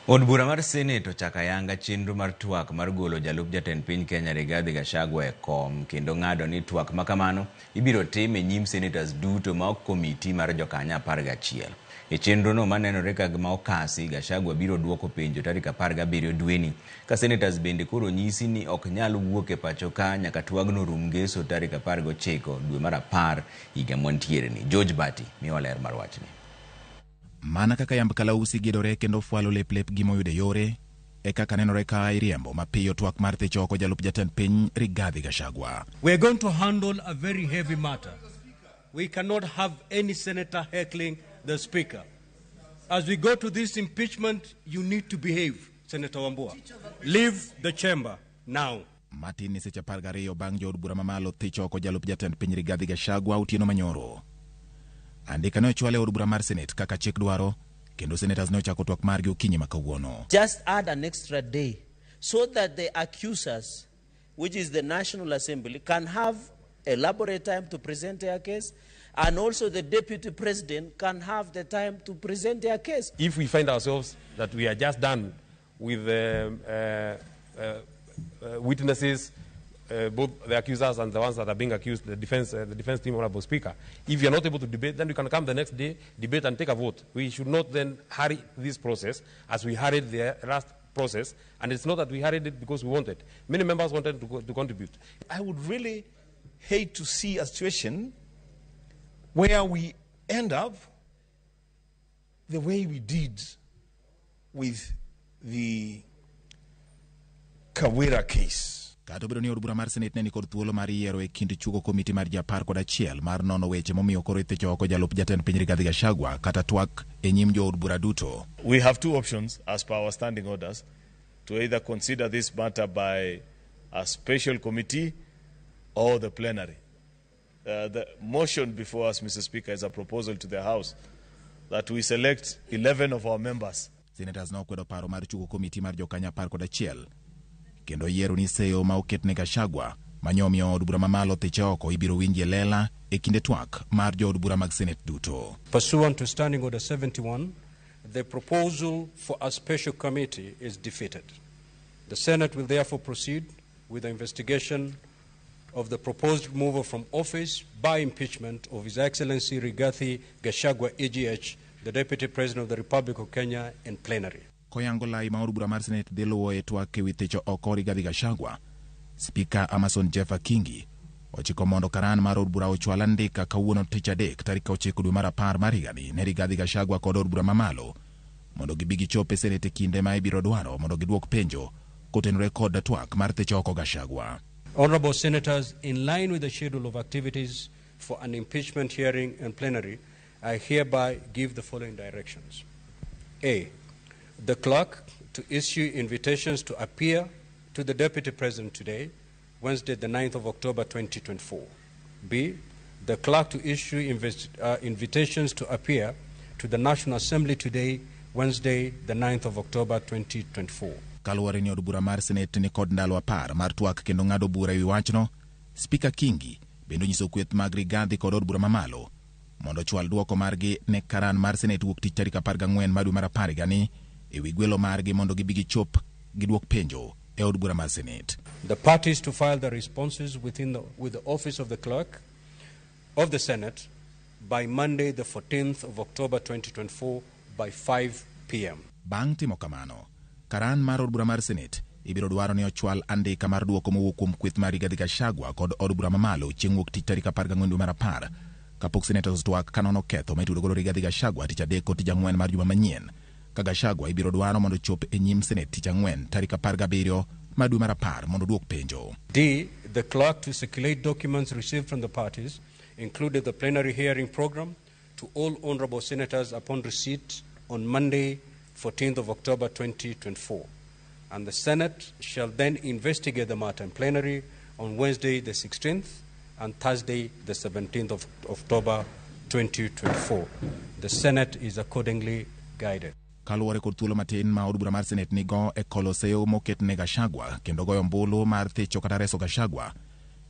Od bura mar Senate ochako ayanga chenro mar twak mar golo jalup jatend piny Kenya Rigathi Gachagua e kom kendo ng'ado ni twak ma kamano ibiro tim e nyim senators duto ma ok komiti mar jokanyo 11. E chenrono manenore ka gima okasi, Gachagua biro duoko penjo tarik 17 dweni ka senators bende koro onyisi ni ok nyal wuok e pacho ka nyaka twagno rum ngeso tarik 19 dwe mar 10 higa mwantiere ni. George Bati miwa ler mar wachni. Mana kaka yamb kalausi gidore kendo fwalo lep lepgi moyudo e yore, e kaka nenore ka iriembo mapiyo twak mar thicho oko jalup jatend piny Rigathi Gachagua. We are going to handle a very heavy matter. We cannot have any senator heckling the speaker. As we go to this impeachment, you need to behave, Senator Wambua. Leave the chamber now. Matin ni seche 12 bang' jood bura mamalo thicho oko jalup jatend piny Rigathi Gachagua otieno manyoro. Andika ne ochwal e od bura mar Senate kaka chik dwaro, kendo senators ne ochako twak margi okinyi ma kawuono. Just add an extra day so that the accusers, which is the National Assembly, can have elaborate time to present their case, and also the deputy president can have the time to present their case. If we find ourselves that we are just done with witnesses, both the accusers and the ones that are being accused, the defense team, Honorable Speaker, if you are not able to debate, then we can come the next day, debate and take a vote. We should not then hurry this process as we hurried the last process, and it's not that we hurried it because we wanted. Many members wanted to contribute. I would really hate to see a situation where we end up the way we did with the Kawira case. Kata obedo ni od bura mar Senate ne nikod thuolo mar yiero e kind chugo komiti mar ji 11 mar nono weche momiyo koro ithicho oko jalup jatend piny Rigathi Gachagua kata twak e nyim jood bura duto. We have two options as per our standing orders: to either consider this matter by a special committee or the plenary. The motion before us, Mr. Speaker, is a proposal to the House that we select 11 of our members. Senators nokwedo paro mar chugo komiti mar jokanyo 11 kendo yiero ni seyo ma oket ne Gachagua manyomiyo od bura mamalo thiche oko ibiro winji e lela e kinde twak mar jood bura mag Senate duto. Pursuant to Standing Order 71, the proposal for a special committee is defeated. The Senate will therefore proceed with the investigation of the proposed removal from office by impeachment of His Excellency Rigathi Gachagua EGH, the Deputy President of the Republic of Kenya, in plenary. Koyango lai ma od bura mar Senate dhi luwo e twak ewi thicho oko Rigathi Gachagua, Spika Amason Jeffa Kingi ochiko mondo karan mar od bura ochwal andika kawuono tich adek tarik 9 dwe mar 10 mar higani ne Rigathi Gachagua kod od bura mamalo mondo gibi gichop e Senate e kinde ma ibiro dwaro mondo giduok penjo kotenore kod twak mar thicho oko Gachagua. Honorable Senators, in line with the schedule of activities for an impeachment hearing and plenary, I hereby give the following directions. A. The clerk to issue invitations to appear to the Deputy President today, Wednesday, the 9th of October 2024. B. The clerk to issue invitations to appear to the National Assembly today, Wednesday, the 9th of October 2024. Kaluwore ni od bura mar Senate ni kod ndalo 10 mar twak kendo ng'ado bura ewi wachno, Spika Kingi bende onyiso kweth mag Rigathi kod od bura mamalo mondo ochwal duoko margi ne karan mar Senate wuok tich tarik 14 mar dwe mar 10 higani ewi gwelo margi mondo gibi gichop giduok penjo e od bura mar Senate. The parties to file their responses with the office of the clerk of the Senate by Monday, the 14th of October 2024 by 5 p.m. Bang' timo kamano, karan mar od bura mar Senate ibiro dwaro ni ochwal andika mar duoko mowuok kuom kweth mar Rigathi Gachagua kod od bura mamalo chieng' wuok tich tarik 14 dwe mar 10 kapok senators twak kanono ketho ma itudo godo Rigathi Gachagua tich adek kod tich ang'wen mar juma manyien ka Gachagua ibiro dwaro mondo ochop e nyim Senate tich ang'wen tarik 17 mar dwe mar 10 mondo oduok penjo. D. The clerk to circulate documents received from the parties, including the plenary hearing program, to all honorable senators upon receipt on Monday, 14th of October 2024. And the Senate shall then investigate the matter in plenary on Wednesday, the 16th, and Thursday, the 17th of October 2024. The Senate is accordingly guided. Kaluwore kod thuolo matin ma od bura mar Senate nigo e kolo seyo moket ne Gachagua kendo goyo ombulu mar thicho kata reso Gachagua,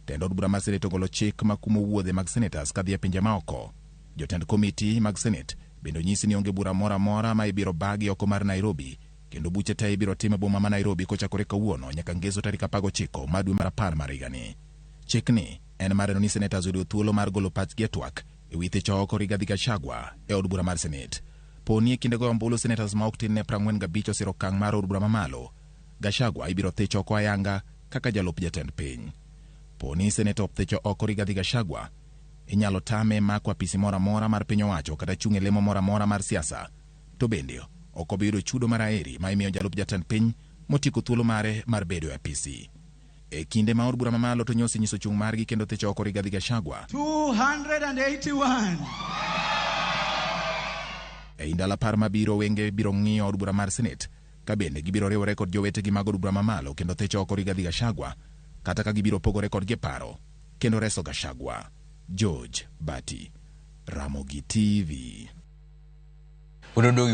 tend od bura mar Senate ogolo chik makumo wuodhe mag senators kadhi e pinje maoko. Jotend komiti mag Senate bende onyisi ni onge bura moro amora ma ibiro bagi oko mar Nairobi. Kendo buche te ibiro tim e boma ma Nairobi kochakore kawuono nyaka ngeso tarik 19 mar dwe mar 10 mar higani. Chikni en mar neno ni senators oyudo thuolo mar golo pachgi e twak e wi thicho oko Rigathi Gachagua e od bura mar Senate. Poni e kinde goyo ombulu senators ma ok tin ne 45 osiro okang' mar od bura mamalo, Gachagua ibiro thich oko ayanga kaka jalup jatend piny. Poni seneta othicho oko Rigathi Gachagua, inyalo tame mako apisi moro amora mar piny owacho kata chung' e lemo moro amora mar siasa. To bende ok obi yudo chudo mar aeri ma imiyo jalup jatend piny motieko thuolo mare mar bedo e apisi. E kinde ma od bura mamalo to nyosi nyiso chung' margi kendo thicho oko Rigathi Gachagua. 281. Ei ndalo 10 mabiro wenge biro ng'iyo od bura mar Senate ka bende gibiro riwore kod jowetegi mag od bura mamalo kendo thicho oko Rigathi Gachagua kata ka gibiro pogore kodgi e paro kendo reso Gachagua. George Bati, Ramogi TV. Unudugi.